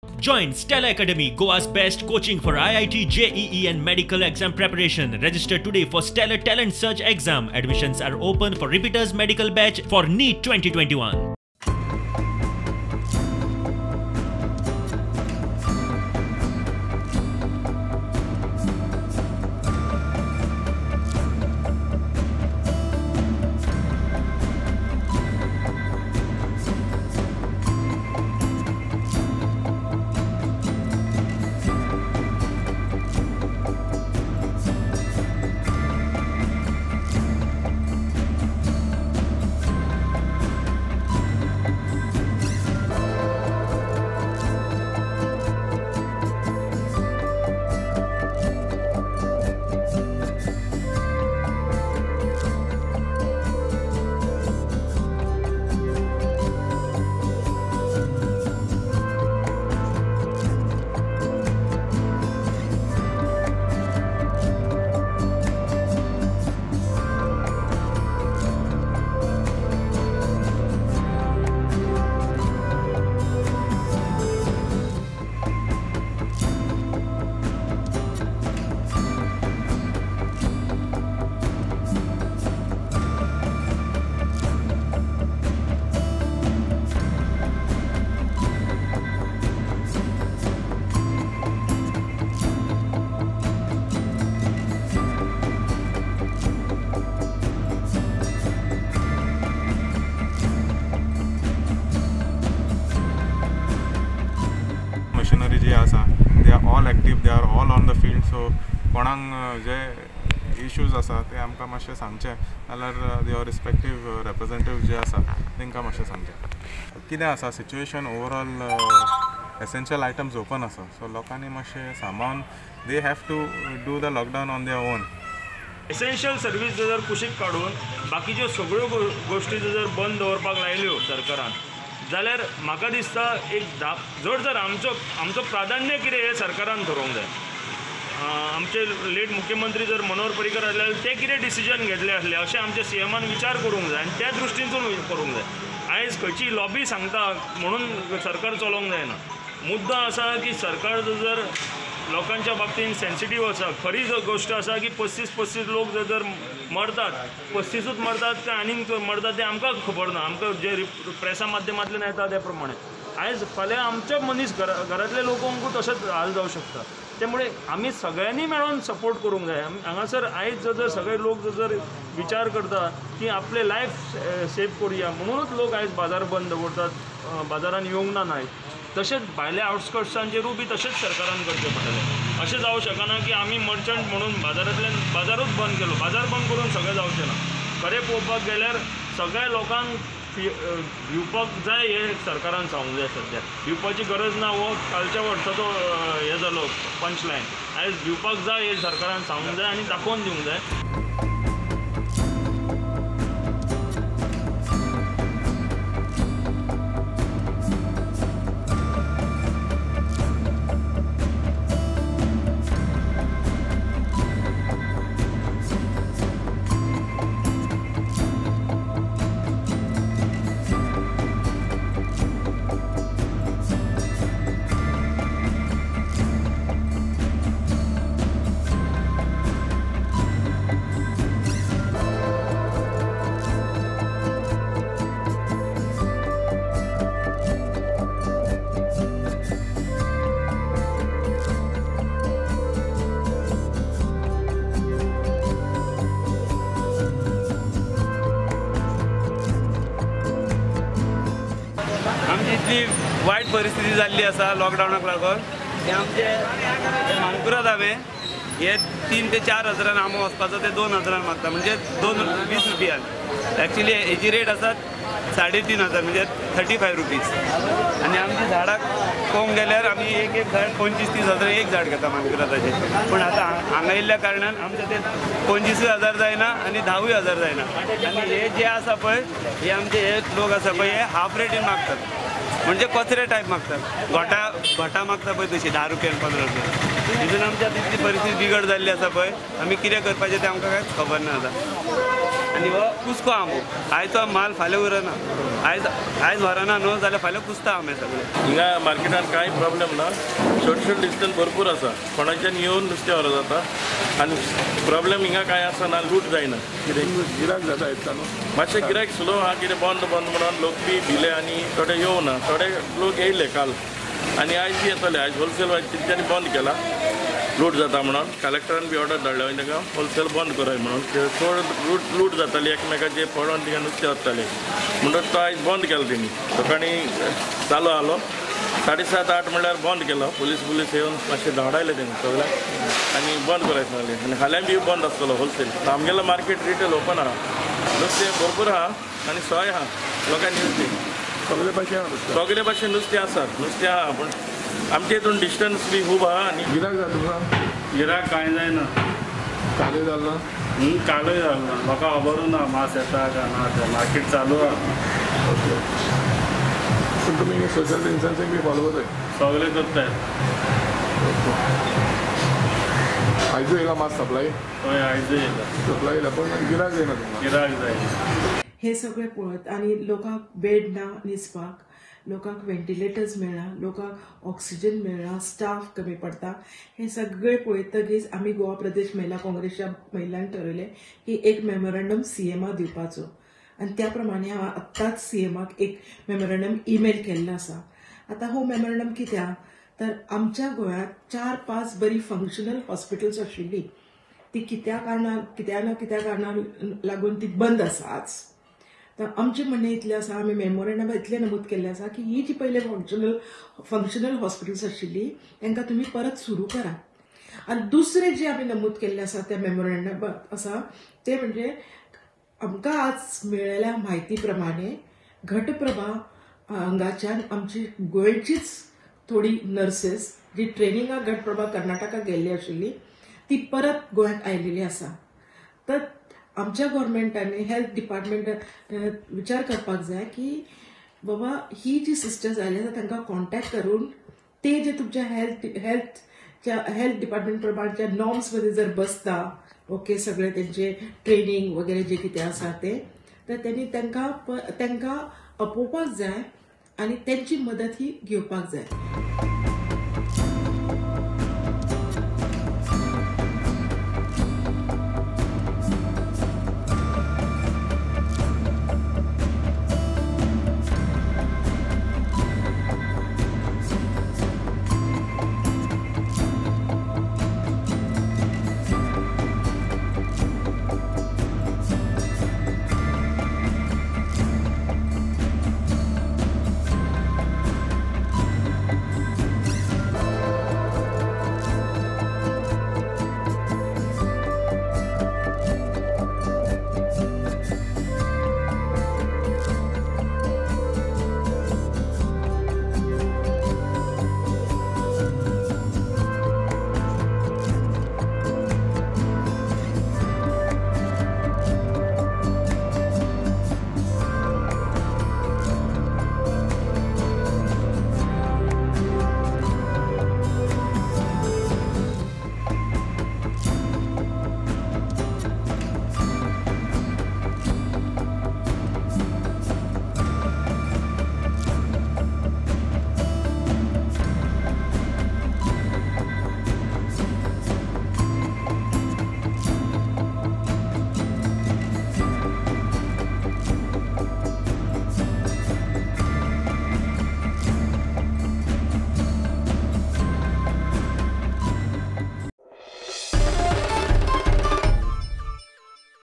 Join Stella Academy, Goa's best coaching for IIT, JEE and medical exam preparation. Register today for Stellar Talent Search exam. Admissions are open for repeaters medical batch for NEET 2021. Machinery जी आसा they are all active, they are all on the field. So कोणाक जे issues आसा ते आमकां मातशें सांगचें नाल्यार there respective representative जे आसा तांकां मातशें सांगचें. कितें आसा situation overall essential items open आसा, सो लोकांनी मातशें सामान they have to do the lockdown on their own. Essential service जर कुशीक काडून बाकीच्यो सगळ्यो गोश्टी जर बंद दवरपाक लायल्यो सरकारान जाल्यार म्हाका दिसता एक जर जर आमचो आमचो प्राधान्य कितें हें सरकारान थारोवंक जाय. आमचे लेट मुख्यमंत्री जर मनोहर पर्रीकर आसले जाल्यार ते कितें डिसिजन घेतले आसले अशें आमच्या सीएमान विचार करूंक जाय आनी त्या दृश्टीनसून करूंक जाय. आयज खंयची लॉबी सांगता म्हणून सरकार चलोवंक जायना. मुद्दो आसा की सरकार जर लोकांच्या बाबतीन सेन्सिटीव आसा, खरी गोश्ट आसा की 35-35 लोक जर मरतात, 35ूच मरतात काय आनीक मरतात तें आमकां खबर ना, आमकां जे प्रेसा माध्यमांतल्यान येता त्या प्रमाणे. आयज फाल्यां आमचे मनीस घरांतले लोकांकूय तशेंच हाल जावं शकता. त्यामुळे आमी सगळ्यांनी मेळून सपोर्ट करूंक जाय. हांगासर आयज जर सगळे लोक जर विचार करता की आपले लायफ सेव करुया म्हणूनच लोक आयज बाजार बंद दवरतात, बाजारान येवंक ना आयज. तशेंच भायल्या आउटस्कर्ट्सांचेरूय बी तशेंच सरकारान करचें पडटलें. अशें जावं शकना की आमी मर्चंट म्हणून बाजारांतल्यान बाजारूच बंद केलो, बाजार बंद करून सगळें जावचें ना. खरें पळोवपाक गेल्यार सगळ्या लोकांक भिवपाक जाय हें सरकारान सांगूंक जाय. सद्या भिवपाची गरज ना, हो कालच्या वर्साचो हें जालो पंच लायन. आयज भिवपाक जाय हें सरकारान सांगूंक जाय आनी दाखोवन दिवंक जाय. इतली वायट परिस्थिती जाल्ली आसा लॉकडावनाक लागून. हे आमचे मानकुराद हांवें हे 3 ते 4 हजारान आंबो वचपाचो ते 2 हजारान मागता, म्हणजे 2.20 रुपयान. एक्चुली हेजी रेट आसा 3,500 म्हणजे 35 रुपीज. आनी आमची झाडां पळोवंक गेल्यार आमी एक एक झाड 25-30 हजार एक झाड घेता मानकुरादाचें. पूण आतां हांगा येयल्ल्या कारणान आमचें तें 25 हजार जायना आनी 10 हजार जायना. आनी हे जे आसा पळय हे आमचे हे लोक आसा पळय हे हाफ रेटीन मागतात, म्हणजे कचरे टायप मागतात, घोटा घोटा मागता पळय तशी 10 रुपयान 15 रुपया. तितून आमच्या तितली परिस्थिती बिगड जाल्ली आसा पळय, आमी कितें करपाचें तें आमकां कांयच खबर ना आतां. आनी हो कुसको आंबो आयचो माल फाल्यां उरना, आयज आयज व्हरना न्हू जाल्यार फाल्यां कुसता आंबे सगळे. हिंगा मार्केटान कांय प्रॉब्लेम ना, सोशल डिस्टन्स भरपूर आसा, कोणाच्यान येवन नुस्तें व्हरप जाता आनी प्रॉब्लेम हिंगा कांय आसना, लूट जायना. कितें गिरायक जाता येता न्हू, मातशें गिरायक स्लो आहा, कितें बंद बंद म्हणून लोक बी भिले आनी थोडे येवना, थोडे लोक येयले काल आनी आयज बी येतले. आयज होलसेल वायज तेंच्यांनी बंद केला, लूट जाता म्हणून कलेक्टरान बी ऑर्डर धाडल्या तांकां होलसेल बंद कराय म्हणून. चड लूट जाताली, एकमेकाचे पडोन थिंगा नुस्तें वतालें म्हणटच तो आयज बंद केलो तेणी. सकाळीं चालू आहलो 7:30-8 म्हणल्यार बंद केलो, पुलीस पुलीस येवन मातशें धांवडायलें तेणी सगळ्यांक आनी बंद कराय सांगलें. आनी फाल्यां बी बंद आसतलो होलसेल. आमगेलो मार्केट रिटेल ओपन आहा, नुस्तें भरपूर आहा आनी सोय आहा लोकांनी नुस्तें सगळे भाशेन सगळे भाशेन नुस्तें आसा, नुस्तें आहा पूण आमचे हितून डिस्टन्स बी खूब आहा. आनी गिरायक जाता तुमकां? गिरायक कांय जायना, कालूय जालें ना, कालूय जालें ना, लोकांक खबरूय ना मास येता काय ना तें. मार्केट चालू आहा. ओके, पूण तुमी सोशल डिस्टन्सींग बी फॉलो करताय? सगळें करताय. आयजूय येयला मास सप्लाय? हय आयजूय येयला सप्लाय येयला, पूण गिरायक जायना तुमकां? गिरायक जायना. हे सगळें पळयत आनी लोकांक बेड ना न्हिजपाक, लोकांक व्हेंटिलेटर्स मेळना, लोकांक ऑक्सिजन मेळना, स्टाफ कमी पडटा, हे सगळें पळयतगीच आमी गोवा प्रदेश महिला काँग्रेसच्या महिलांनी ठरयलें की एक मेमोरंडम सीएमाक दिवपाचो आनी त्या प्रमाणे हांव आत्तांच सीएमाक एक मेमोरंडम ईमेल केल्लो आसा. आतां हो मेमोरंडम कित्याक तर आमच्या गोंयांत 4-5 बरी फंक्शनल हॉस्पिटल्स आशिल्लीं, ती कित्या कारणान कित्या ना कित्या कारणान लागून ती बंद आसा आज. तर आमचें म्हणणें इतलें आसा, आमी मेमोरेंडमा इतलें नमूद केल्लें आसा की ही जी पयले फंक्शनल हॉस्पिटल्स आशिल्लीं तांकां तुमी परत सुरू करा. आनी दुसरें जें आमी नमूद केल्लें आसा त्या मेमोरेंडमात आसा तें म्हणजे आमकां आज मेळ्ळेल्या म्हायती प्रमाणे घटप्रभा हांगाच्यान आमची गोंयचीच थोडी नर्सेस जी ट्रेनिंगाक घटप्रभा कर्नाटकाक गेल्ली आशिल्ली ती परत गोंयांत आयिल्ली आसा. तर आमच्या गव्हर्मेंटांनी हेल्थ डिपार्टमेंटान विचार करपाक जाय की बाबा ही जी सिस्टर्स आयली आसा तांकां कॉन्टॅक्ट करून ते जे तुमच्या हेल्थ डिपार्टमेंट प्रमाणच्या नॉर्म्स मध्ये जर बसता ओके सगळे त्यांचे ट्रेनिंग वगैरे जे कितें आसा ते, तर त्यांनी तांकां आपोवपाक जाय आनी त्यांची मदत ही घेवपाक जाय.